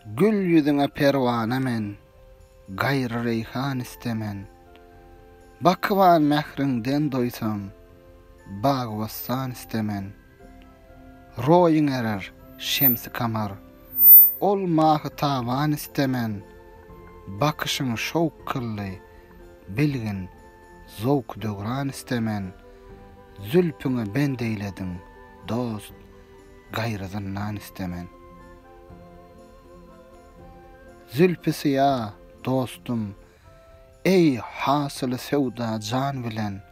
Gül ýüzüňe perwana men, Gaýry reýhan istemen. Bakyban mähriňden doýsam, Bagy-bossan istemen. Roýuň erer, şemsi-kamar, Ol mahy-taban istemen. Bakyşyň şowk kyldy, bilgin, zowky-döwran istemen. Zülpüňe bent eýlediň, dost, gaýry zyndan istemen. Zülpi syýa, dostum, eý, hasyly söwda jan bilen,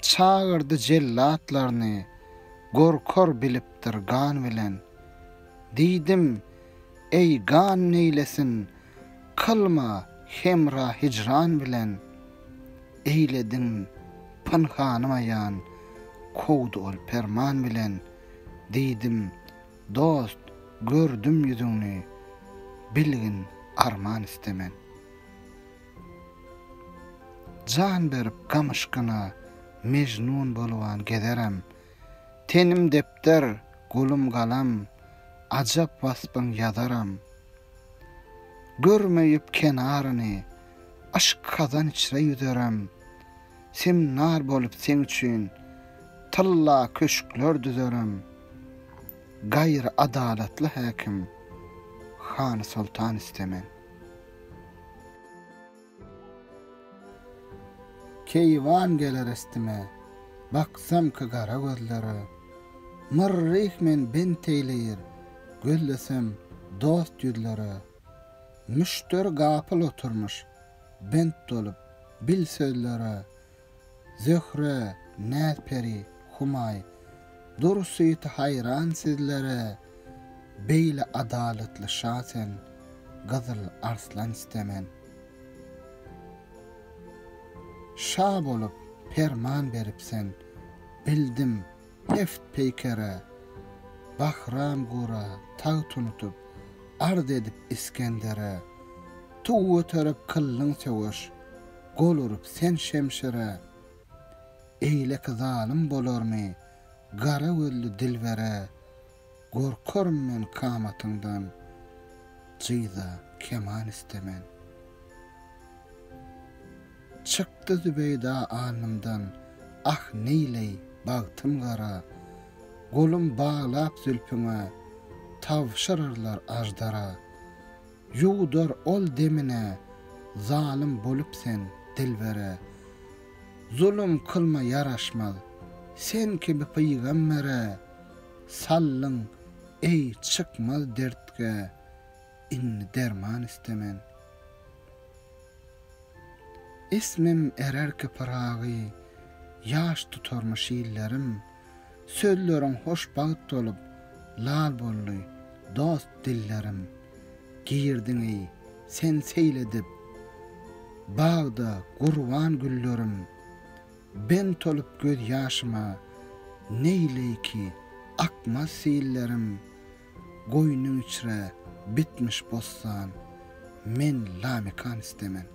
Çagyrdy jellatlaryny, gorkar bilipdir gan bilen. Diýdim, eý, gan neýlesin, kylma hemra hijran bilen. Eýlediň pynhanym aýan, kowdy ol perman bilen. Diýdim, Dost, gördüm ýüzüňni, bilgin, arman istemen. Jan berip gam yşkyna, Mejnun boluban gezerem. Tenim depder, golum galam, Ajap waspyň ýazaram. Görmeýip kenaryny, Yşk hazan içre ýüzerem. Semnar bolup seň üçin, Tylla köşkler düzerem. Gaýry adalatly häkim, Hany-soltan istemen. Keýwan geler estime, Baksam ki gara gözlere. Myrryh men bent eýleýir, Gözlesem dost ýüzlere. Müşderi gapyl oturmyş, Bent bolup bil sözlere. Zöhre, Näzperi, Humaý, Dur süýti haýran sizlere, Beýle adalatly şa sen, Gyzyl arslan istemen. Şa bolup, perman berip sen, Bildim, heft peýkere. Bahram gura tagt unutyp, Arz edip Isgendere. Tug göterip kyldyň söweş, Gol urup sen şemşire. Eýleki zalym bolarmy, Gara gözli dilbere. Gorkaryn men kamatyňdan, Jyza keman istemen. Çykdy Zübeýda alnymdan, Ah, neýleý, bagtym gara. Golum baglap zülpüňe, Tabşyrarlar aždara. Ýuwdar ol demine, Zalym bolup sen, dilbere. Zulum kylma ýaraşmaz, Sen kibi pygambere. Saldyň, eý, çykmaz dertge, Indi derman istemen. Ismim erer ki Pyragy, Ýaş tutarmyş illerim. Sözleriň hoşbagt bolup, Lal boldy, dost dillerim. Girdiň eý, sen seýl edip, Bagda gurban güllerim. Bent olup göz ýaşyma, Neýleý ki, akmaz sillerim. Goýnuň içre bitmiş bossan, Men lamekan istemen.